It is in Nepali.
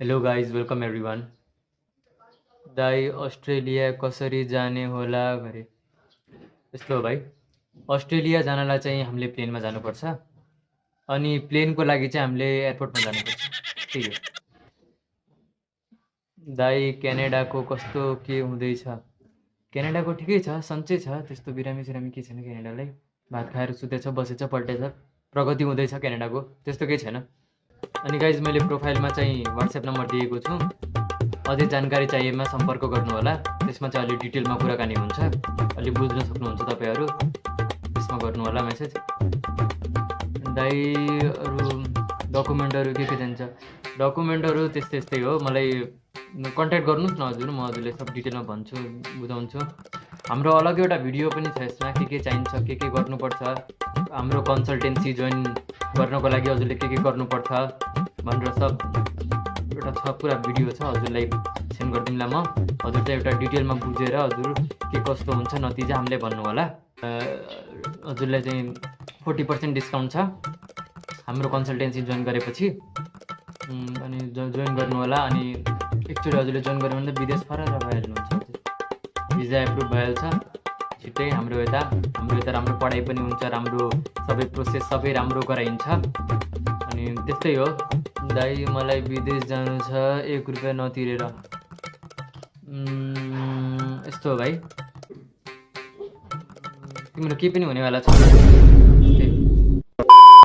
Hello guys welcome everyone. दाई अस्ट्रेलिया कसरी जाने होला घरे। यस्तो हो भाइ, अस्ट्रेलिया जानलाई चाहिँ हामीले प्लेनमा जानुपर्छ। अनि प्लेनको लागि चाहिँ हामीले एयरपोर्टमा जानुपर्छ। त्यही हो। दाई क्यानाडाको कस्तो के हुँदैछ? क्यानाडाको ठिकै छ, सन्चै छ, त्यस्तो बिरामी सिरामी केही छैन क्यानाडालाई। भात खाएर सुतेछ, बसेछ, पल्टेछ, प्रगति हुँदैछ क्यानाडाको, त्यस्तो केही छैन। अनि गाइज मैले प्रोफाइलमा चाहिँ व्हाट्सएप नम्बर दिएको छु, अझै जानकारी चाहिएमा सम्पर्क गर्नुहोला। त्यसमा चाहिँ अलि डिटेलमा कुराकानी हुन्छ, अलि बुझ्न सक्नुहुन्छ तपाईँहरू, त्यसमा गर्नुहोला मेसेज। दाइ अरू डकुमेन्टहरू के चाहिन्छ? डकुमेन्टहरू त्यस्तै हो, मलाई कन्ट्याक्ट गर्नुहोस् न हजुर, म हजुरले सब डिटेलमा भन्छु, बुझाउँछु। हाम्रो अलग एउटा भिडियो पनि छ यसमा, के चाहिन्छ, के गर्नुपर्छ, हाम्रो कन्सल्टेन्सी जोइन गर्नको लागि हजुरले के गर्नुपर्छ भनेर सब एउटा छ, पुरा भिडियो छ, हजुरलाई सेन्ड गरिदिउँला म। हजुर चाहिँ एउटा डिटेलमा बुझेर हजुर के कस्तो हुन्छ नतिजा हामीले भन्नु होला। हजुरलाई चाहिँ 40% डिस्काउन्ट छ हाम्रो कन्सल्टेन्सी जोइन गरेपछि। अनि जोइन गर्नु होला। अनि एकचोटि हजुरले जोइन गर्नु भने विदेश फरर भइहाल्नुहुन्छ, भिजा एप्रुभ भइहाल्छ छिट्टै। हाम्रो यता राम्रो पढाइ पनि हुन्छ, राम्रो सबै प्रोसेस सबै राम्रो गराइन्छ। अनि त्यस्तै हो दाइ, मलाई विदेश जानु छ 1 रुपियाँ नतिरेर। यस्तो हो भाइ, तिम्रो केही पनि हुनेवाला छ?